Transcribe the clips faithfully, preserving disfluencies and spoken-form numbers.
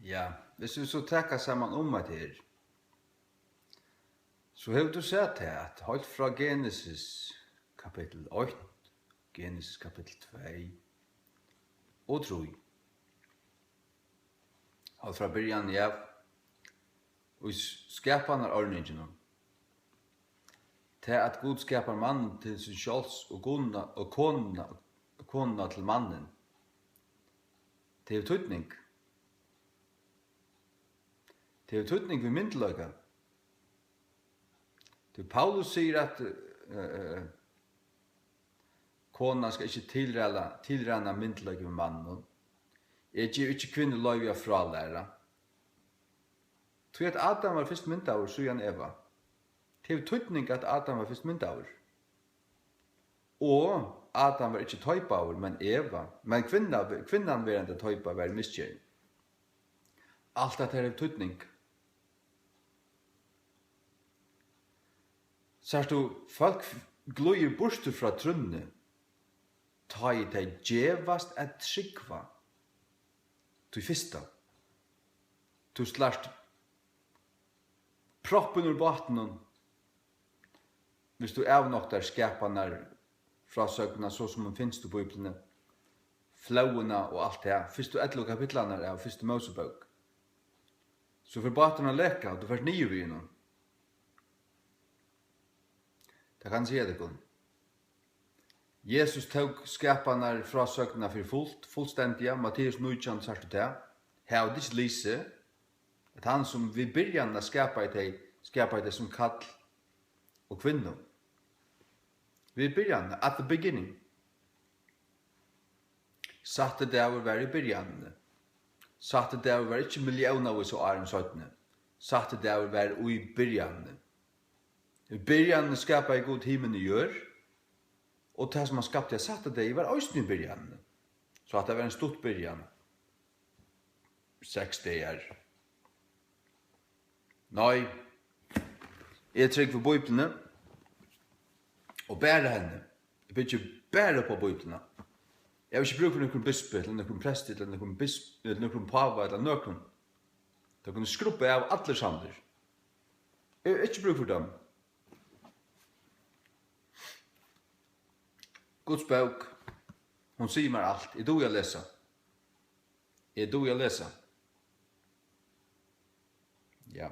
Ja, hvis vit so taka saman um hetta her, so hevur tú sæð tað, at heilt frá Genesis kapittul eitt, Genesis kapittul tvey og trý, heilt frá byrjan, ja, í s-, skapanarorninginum, tað, at Gud skapar mann til sín sjálvs og konuna, og konuna, og konuna til mannin, tað hevur týdning. Tað hevur týdning við myndugleika. Tí Paulus sigur, at, eh, eh, konan skal ikki tilræla, tilræna myndugleika við manninum. Eg gevi ikki kvinnu loyvi at frálæra. Tí at Adam var fyrst myndaður, síðan Eva. Tað hevur týdning, at Adam var fyrst myndaður. Og Adam var ikki teipaður, men Eva, men kvinna, kvinnan verandi teipað var í misgerðini. Alt hetta hevur týdning. Sært tú, fólk glíður burtur frá trúnni, tá ið tey gevast at trúgva. Tí fyrsta. Tú slært proppin úr bátinum, hvis tú avnoktar skapanar frásøgnina, so sum hon finst í Bíbliuni, flóðina og alt tað, fyrstu ellivu kapitlarnar av Fyrstu Mósebók, so fer báturin at leka, og tú fert niður við honum. Tað kann eg siga tykkum. Jesus tók skapanar frásøgnina fyri fult, fullstendiga. Matteus nítjan, sært tú tað? Hava tit ikki lisið, at hann, sum við byrjanina skapaði tey, skapaði tey sum kall og kvinnu? Við byrjanina, at the beginning. Sætti dagur var í byrjanini. Sætti dagur var ikki milliónavís av árum seinni. Sætti dagur var í byrjanini. Í byrjanini skapaði Gud himin og jørð, og tað, sum hann skapti á sætta degi, var eisini í byrjanini. So hatta var ein stutt byrjan. Seks dagar. Nei, eg trúgvi Bíbliuni, og bara henni. Eg byggi bara upp á Bíbliuna. Eg havi ikki brúk fyri nøkrum bispi, ella nøkrum presti, ella nøkrum bis-, ella nøkrum páva, ella nøkrum. Tey kunnu skrubba av allir sandir. Eg havi ikki brúk fyri teimum. Guds bók, hon sigur mær alt. Eg dugi at lesa. Eg dugi at lesa. Ja.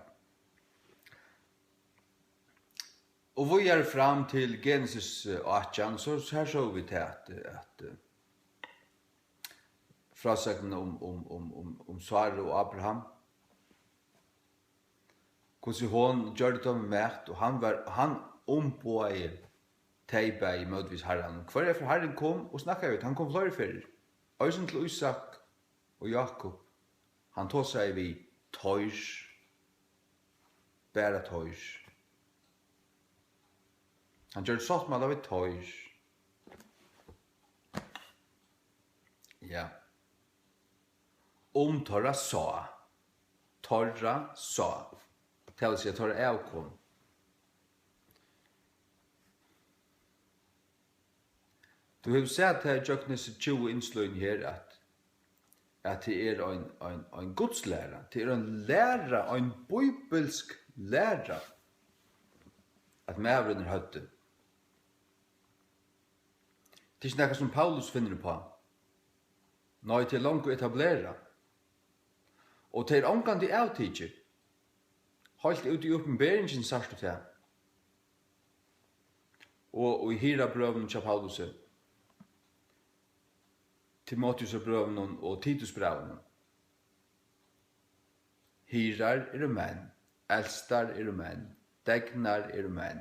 Og víðari fram til Genesis, eh, átjan, so her sóu vit tað, at, at, eh, frásøgnin um, um, um, um, um Sáru og Abraham, hvussu hon gjørdi teimum mat, og hann var, hann umboðaði tey bæði mótvegis Harranum. Hvørja ferð Harrin kom og snakkaði við teir, hann kom fleiri ferðir, eisini til Ísak og Jákup. Hann tosaði við teir, bara teir. Hann gjørdi sáttmála við teir. Ja. Um teirra sáð. Teirra sáð. Tað vil siga, teirra avkom. Tú hevur sæð tað gjøgnum hesi tjúgu innsløgini her, at, at tað er ein, ein, ein gudslæra. Tað er ein læra, ein bíbilsk læra, at maðurin er høvdið. Tað er ikki nakað, sum Paulus finnur uppá. Nei, tað er longu etablerað. Og tað er ongantíð avtikið. Heilt út í Opinberingini sært tú tað. Og, og í hirðabrøvunum hjá Paulusi, Timoteusarbrøvunum og Titusbrævinum. Hirðar eru menn, elstar eru menn, degnar eru menn,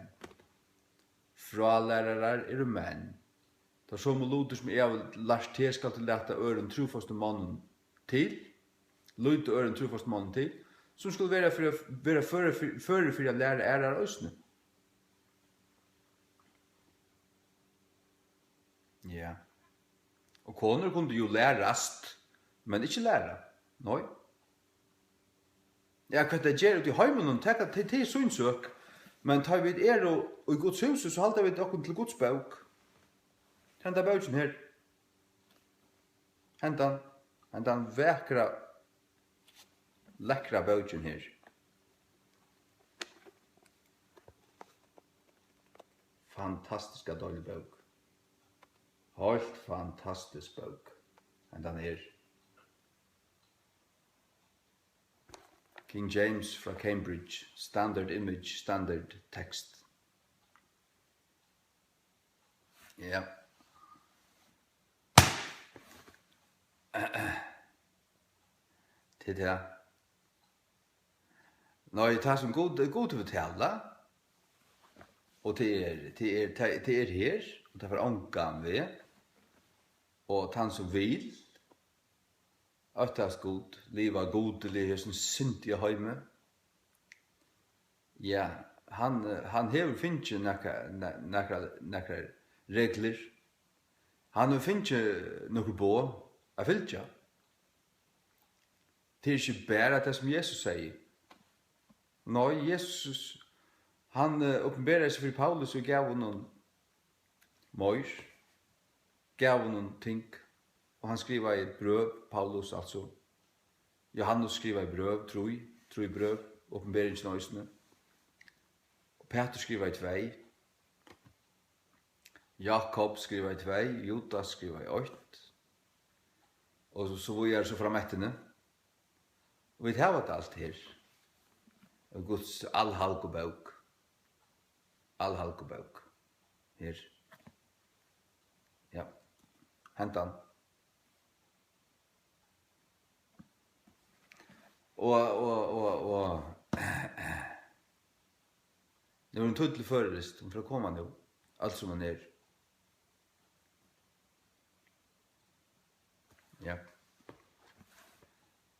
frálærarar eru menn. Teir somu lutir, sum eg havi lært teg, skalt tú lata øðrum trúføstum monnum til, líta øðrum trúføstum monnum til, sum skulu vera fyri, vera førir fyri, førir fyri at læra aðrar eisini. Ja. Og konur kundu jú lærast, men ikki læra. Nei. Ja, hvat tey gera úti í heiminum, tað, tað, tað er sín søk. Men tá vit eru í Guds húsi, so halda vit okkum til Guds bók. Henda bókin her. Hendan, hendan vakra, Lekkra bókin her. Fantastiska deilig bók. Heilt fantastisk bók. Hendan er King James frá Cambridge, standard image, standard text. Ja. Til tað. Nei, tað sum Gud, Gud hevur talað, og tað er, tað er, tað, tað er her, og tað fer ongan veg, og tann sum vil, óttast Gud, liva gudiliga í hesum syndiga heimi, ja, hann, hann hevur fingið nakrar, na-, nakrar, nakrar reglur. Hann hevur fingið nøkur boð at fylgja. Tað er ikki bara tað, sum Jesus segði. Nei, Jesus, hann, eh, opinberaði seg fyri Paulus og gav honum meir, gav honum ting, og hann skrivaði brøv, Paulus, altso. Johannes skrivaði brøv, trý, trý brøv, Opinberingin eisini. Og Pætur skrivaði tvey. Jakob skrivaði tvey, Judas skrivaði eitt. Og so, so víðari so fram eftir, ne? Og vit hava tað alt her. Guds alhalgu bók. Alhalgu bók. Her. Ja. Hendan. Og, og, og, og. Nú er hon týdd til føroyskt, hon fer at koma nú. Alt sum hon er. Ja.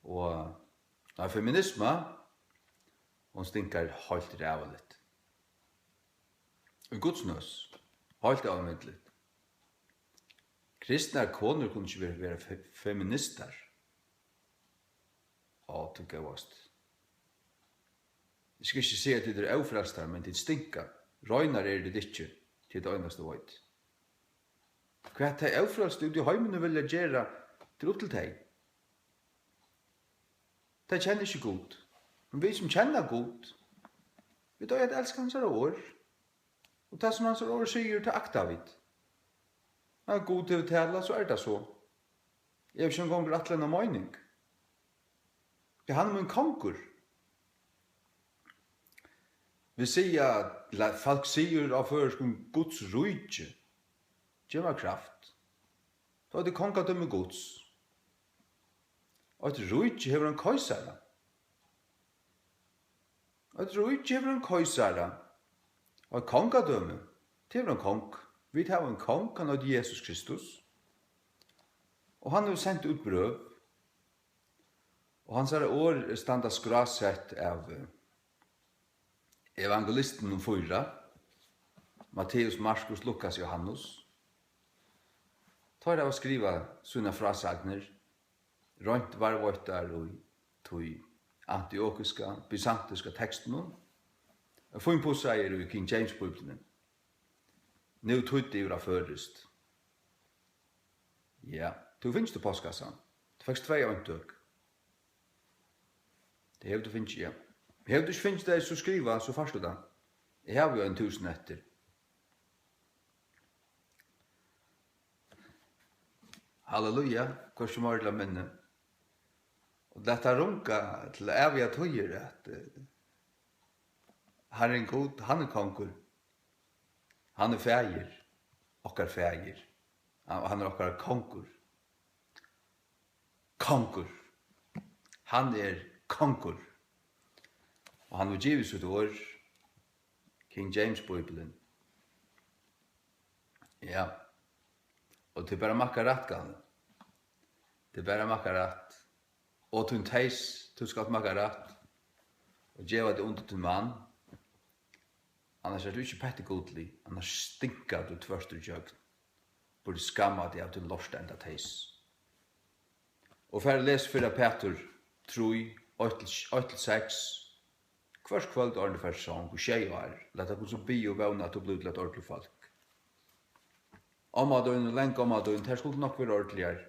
Og, nei, feminisma, hon stinkar heilt ræðuligt. Í Guds nós. Heilt ómetligt. Kristnar konur kunnu ikki vera, vera fe-, feministar. Á, tú góðast. Eg skal ikki siga, at tit eru ófrelstar, men tit stinka. Reinar eru tit ikki, tað er tað einasta, eg veit. Hvat tey ófrelstu úti í heiminum vilja gera, tað er upp til tey. Tey kenna ikki Gud. Men vit sum kenna Gud, vit eiga at elska hansara orð. Og tað, sum hansara orð sigur, tað akta vit. At Gud hevur talað, so er tað so. Eg havi ikki eingong ætlað eina meining. Ja, hann er mín kongur. Vit siga, la-, fólk sigur á føroyskum, Guds ríki. Gev mær kraft. Tá er tað kongadømi Guds. Og eitt ríki hevur ein keisara. Eitt ríki hevur ein keisara. Og eitt kongadømi, tað hevur ein kong. Vit hava ein kong, hann eitur Jesus Kristus. Og hann hevur sent út brøv. Og hansara orð standa skrásett av, eh, evangelistunum fýra, Matteus, Markus, Lukas, Johannes. Teir hava skrivað sínar frásagnir, roynt varðveittar í tí antiokiska, bysantiska tekstinum, fínpussaðir í King James Bíbliuni, nú týdd yvir á føroyskt. Ja, tú fekst í postkassan. Tú fekst tvey eintøk. Tað hevur tú fingið, ja. Hevur tú ikki fingið tey, so skriva, so fært tú tað. Eg havi jú ein túsund eftir. Halleluja, hvørki meir ella minni. Og lat tað runga til ævigar tíðir, at, eh, Harrin Gud, hann er kongur. Hann er faðir, okkara faðir. Hann, hann er okkara kongur. Kongur. Hann er kongur. Og hann hevur givið sítt orð, King James Bíblian. Ja. Og tað er bara makka rætt, gamli. Tað er bara makka rætt. Og tín teys, tú skalt makka rætt. Og geva teg undir tín mann. Annars ert tú ikki petti gudlig, annars stinkar tú tvørtur ígjøgn. Burdi skammað teg av tín lortaenda teys. Og far og les fyrra Pætur trý, eitt til, eitt til seks. Hvørt kvøld áðrenn tú fert í song, og sjey ár, lat tað hvussu biðja og vóna, at tú blívur til eitt ordiligt fólk. Omma tín og langomma tín, tær skuldu nokk verið ordiligar.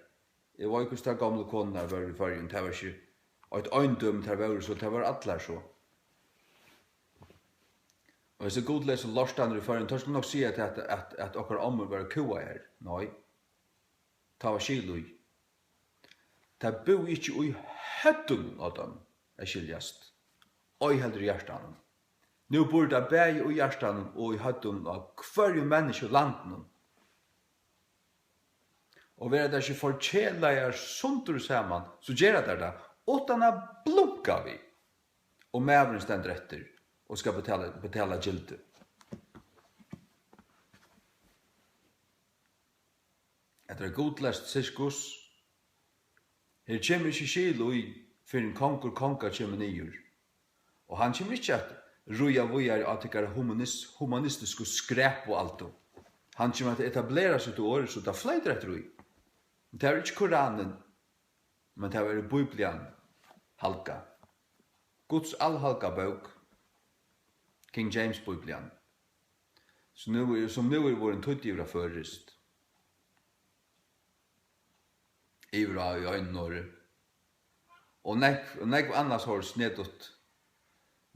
Eg veit, hvussu tær gomlu konurnar vóru í Føroyum, tað var ikki eitt eindømi tær vóru, so tær vóru allar so. Og hesir gudleysu lortarnir í Føroyum, teir skulu nokk siga, at, at, at, at okkara ommur vóru kúgaðar. Nei, tá var skil í. Tað búði ikki í høvdinum á teimum at skiljast, ei heldur í hjartanum. Nú býr tað bæði í hjartanum og í høvdinum á hvørjum menniskja í landinum. Og verða tær ikki forkelaðar sundur saman, so gera tær tað, uttan at blunka við. Og maðurin stendur eftir og skal betala, betala gildi. Hetta er eitt gudleyst sirkus. Her kemur ikki skil í, fyrr enn kongur konga kemur niður. Og hann kemur ikki at ríða víðari á tykkara humanis-, humanistisku skræpualdu. Hann kemur at etablera sítt orð, so tað floytur eftir í. Men tað er ikki Koranin, men tað er Biblian, halga. Guds alhalga bók, King James Biblian, sum nú er, sum nú er vorðin týdd yvir á føroyskt. Yvir á í einum orði. Og nógv, og nógv annars har snedigt,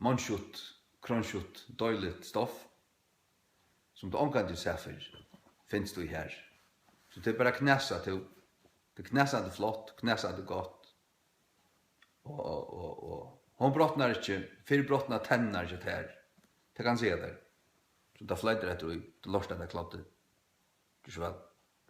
monsjugt, krónsjugt, deiligt stoff, sum tú ongantíð sært fyrr, finst í har. So tað er bara knasa, tú. Tað er knasandi flott, knasandi gott. Og, og, og, og hon brotnar ikki, fyrr brotna tenninar hjá tær. Tað kann eg siga tær. So tað floytur eftir í, tú lortar tað klæddi. Ger so væl.